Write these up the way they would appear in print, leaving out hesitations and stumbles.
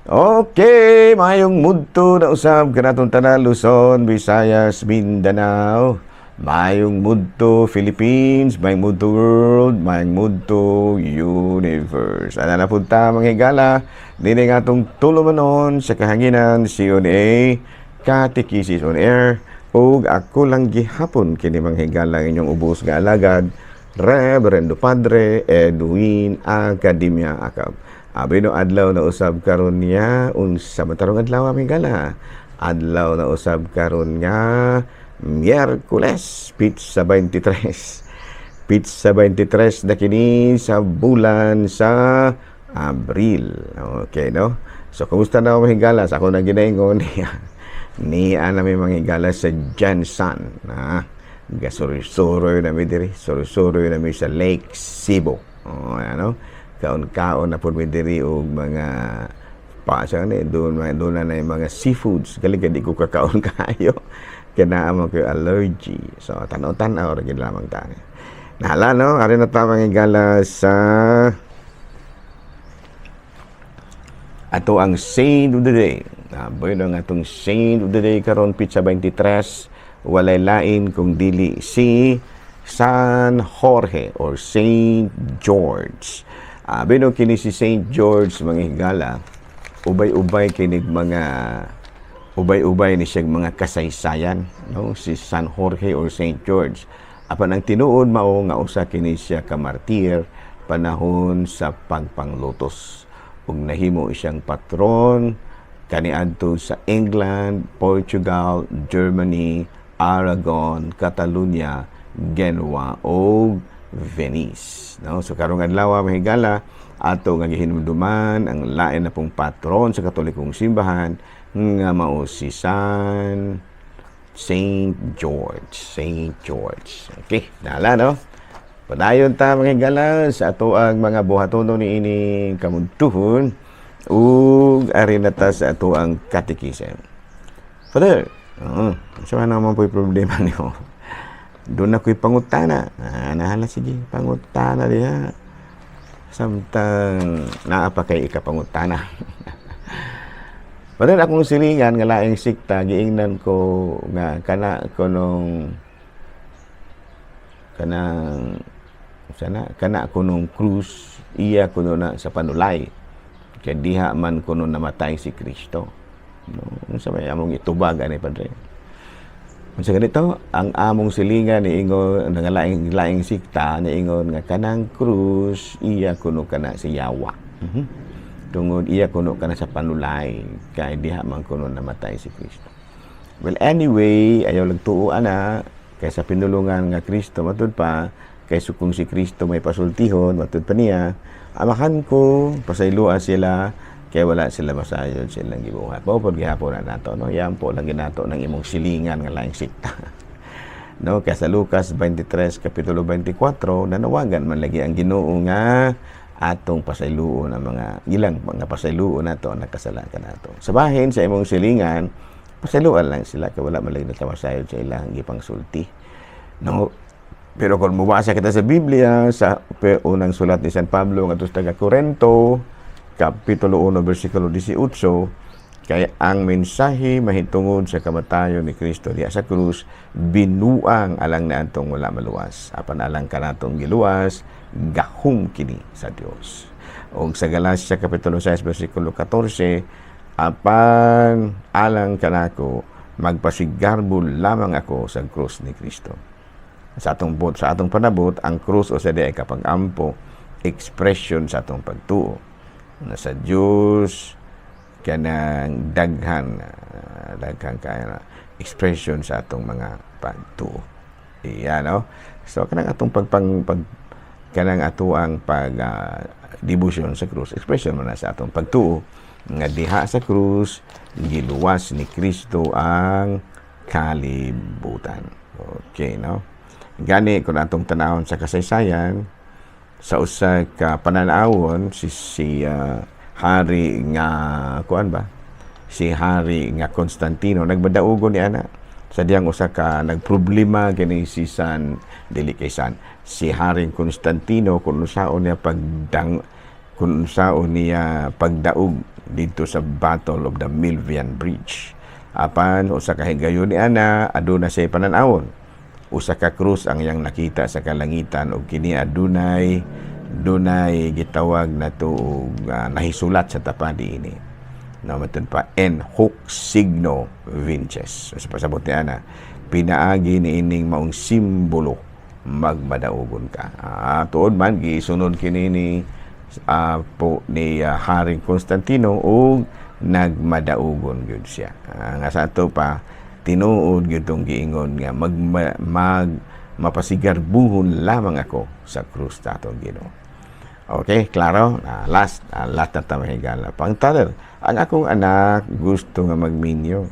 Okay, mayong mudto na usab kanatong tanan, Luzon, Visayas, Mindanao. Mayong mudto Philippines, mayong mudto world, mayong mudto universe. Ana na pud ta, mga higala, dini nga atong tulumanon sa kahanginan, CONA, Katekisis on Air, ug ako lang gihapon kini, mga higala, inyong ubos nga alagad, Reverendo Padre Edwin Academia Acab. Abi no, adlaw na usab karon niya, unsa man tarong adlaw, aming gala? Adlaw na usab karon nga Miyerkules, petsa 23. Petsa 23 na kini sa bulan sa Abril. Okay, no? So, kumusta na, mga higala? Sa ako na ginaingon niya. Ni ana may mga higala sa GenSan. Na, gasuroy-suroy na mi diri. Suroy-suroy na mi sa Lake Cebu. Oh, ano? Kaon-kaon na pud mi diri og mga pa sa ni doon doon na yung mga seafoods, gali di ko kakaon kayo kaya naa man koy allergy, so tanaw-tanaw ra gid lamang tani. Nahala, no, ari na ta, mga higala, sa ato ang saint of the day. Bueno, ang atong saint of the day karon, petsa 23, walay lain kung dili si San Jorge or Saint George. Bueno, kini si Saint George, mga higala, ubay-ubay kinig mga ubay-ubay ni siyang mga kasaysayan, no, si San Jorge or Saint George. Apan ang tinuod mao nga usa kini siya ka martir panahon sa pagpanglutos ug nahimo siyang patron kaniadto sa England, Portugal, Germany, Aragon, Catalonia, Genoa ug Venice. No? So karong adlaw, mga higala, ato nga gihinumduman ang lain na pong patron sa Katolikong simbahan nga mao si Saint George. Saint George. Okay, nala, no? Padayon ta, mga higala, sa ato ang mga buhatono ni ining kamudtuhon ug ari na ta sa ato ang katikisem. Father, oo, sa naman po'y problema niyo? Doon ako'y pangutana. Ah, nahala, sige, pangutana diha. Samtang naa pa kay ikapangutana. Father, akong silingan nga laing sikta, giingnan ko nga kana kunong kanang sana kana kunong krus, iya kuno na sa panulay. Kay diha man kuno namatay si Kristo. No, unsa may among itubag ani, Padre? Unsa ganito, ang among silingan niingon nga laing laing sikta niingon nga kanang krus iya kuno kana si Yawa. Tungod iya kuno kana sa panulay kay diha man kuno namatay si Kristo. Well, anyway, ayaw lang tuo ana kay sa pinulungan nga Kristo matud pa kay kung si Kristo may pasultihon matud pa niya, "Amahan ko, pasayloa sila kaya wala sila masayod sa ilang gibuhat." Mao pod gihapon na nato, no? Yan po lang ginato ng imong silingan nga laing sikta. No, kaya sa Lucas 23 kapitulo 24, nanawagan man lagi ang Ginoo nga atong pasayloon ang mga ilang mga pasayloon nato ang nakasala kanato. Sa bahin sa imong silingan, pasayloan lang sila kay wala man lagi natamasayod sa ilang gipangsulti. No, pero kung mubasa kita sa Biblia, sa unang sulat ni San Pablo ngadto sa taga Korento, kapitulo 1 bersikulo 18, kay ang mensahe mahitungod sa kamatayon ni Kristo diha sa krus binuang alang naatong wala maluwas, apan alang kanatong giluwas gahom kini sa Dios. Og sa Galacia kapitulo 6 bersikulo 14, apan alang kanako, magpasigarbo lamang ako sa krus ni Kristo. Sa atong bot, sa atong panabot, ang krus o sa di ay kapag-ampo, expression sa atong pagtuo na sa Dios, kanang daghan daghan kay expression sa atong mga pagtuo. Iya, no? So kanang atong pagpang pag kanang ato ang pag devotion sa krus, expression man na sa atong pagtuo nga diha sa krus giluwas ni Kristo ang kalibutan. Okay, no? Gani kung atong tanawon sa kasaysayan, sa usa ka pananawon, si si hari nga kuan ba, si hari nga Constantino, nagbadaugo ni ana sa diyang usa ka nagproblema kini si San dili kay San si Haring Constantino kung unsaon niya pagdang Kung unsaon niya pagdaog dito sa Battle of the Milvian Bridge. Apan usa ka higayon ni ana, aduna siya panan-awon. Usa ka krus ang iyang nakita sa kalangitan ug kini adunay dunay gitawag nato og nahisulat sa tapad ini. No, matud pa, "In hoc signo vinces." Sa pasabot ni ana, pinaagi ni ining maong simbolo magmadaugon ka. Tuod man gisunod kini ni po ni Haring Constantino ug nagmadaugon gyud siya. Nga sa ato pa, tinuod gyud tong giingon nga mag, mag mapasigarbuhon lamang ako sa krus sa atong Ginoo. Okay, klaro? Last na ta, mga higala. Pangtaler, ang akong anak gusto nga magminyo.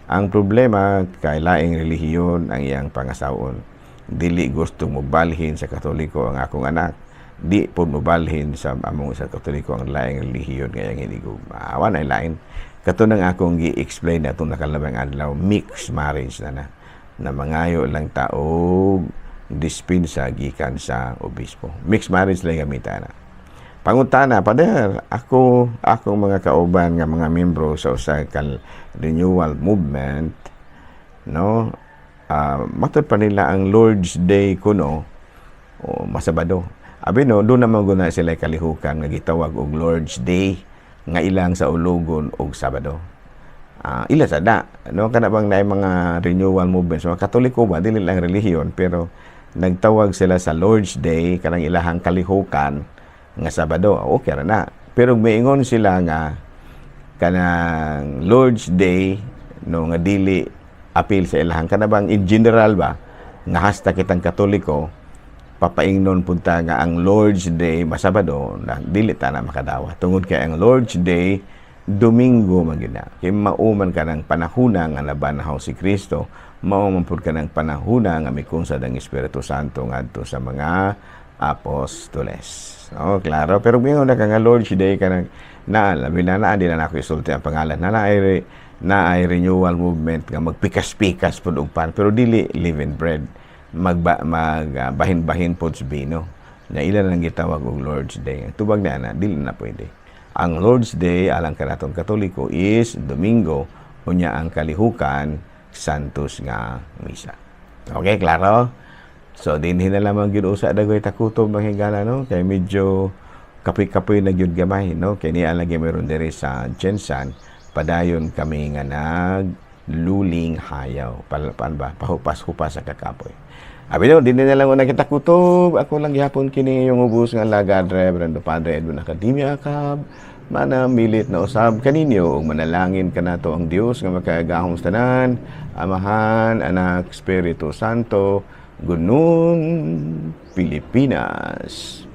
Ang problema, kay laing relihiyon ang iyang pangasawon. Dili gusto mobalhin sa Katoliko ang akong anak. Di po mobalhin sa among sa Katoliko ang laing relihiyon nga iyang hinigugma. Awa na lain. Kato nang akong gi-explain na itong nakalabang adlaw, mixed marriage na na. Na mangayo lang ta og dispensa gikan sa obispo. Mixed marriage lang gamita na. Pangutana, Pader, ako, akong mga kauban nga mga membro sa usa ka renewal movement, no, matud pa nila ang Lord's Day kuno o masabado. Abi no, doon naman guna sila kalihukan nga gitawag og Lord's Day nga ilang sa ulogon og Sabado. Ila sa da, no, kana bang naay mga renewal movement so Katoliko ba, dili lang relihiyon, pero nagtawag sila sa Lord's Day kanang ilahang kalihukan nga Sabado. Okay ra na. Pero miingon sila nga kanang Lord's Day, no, nga dili apil sa ilahang kana bang in general ba nga hasta kitang Katoliko papaingnon punta nga ang Lord's Day masabado na, dili ta na makadawa tungod kay ang Lord's Day Domingo man gyud na, kay mao man kanang panahuna nga nabanhaw si Kristo, mao man pud kanang panahuna nga mikunsad ang Espiritu Santo ngadto sa mga apostoles. Oh, klaro. Pero mingon na ka nga Lord's Day kanang na labi na na di na nako isulti ang pangalan na ay renewal movement nga magpikas-pikas pud og pan, pero dili leavened bread, magba, mag bahin-bahin pod sa bino na ila lang gitawag og Lord's Day. Ang tubag na na, dili na pwede. Ang Lord's Day alang kanatong Katoliko is Domingo, unya ang kalihukan Santos nga Misa. Okay, klaro? So dinhi na lamang gyud usa dagoy takutob, mga higala, no, kay medyo kapoy-kapoy na gyud gamay, no, kay niya lagi meron diri sa GenSan, padayon kami nga nagluling hayaw pal paan ba pahupas-hupas sa kakapoy. Abi no, dinhi na lang una kita kutob. Ako lang gihapon kini yung ubos nga alagad, Reverendo Padre Edwin Academia Acab. Manamilit na usab kaninyo ug manalangin kanato ang Dios nga makagagahom sa tanan, Amahan, Anak, Espiritu Santo. Good noon, Pilipinas.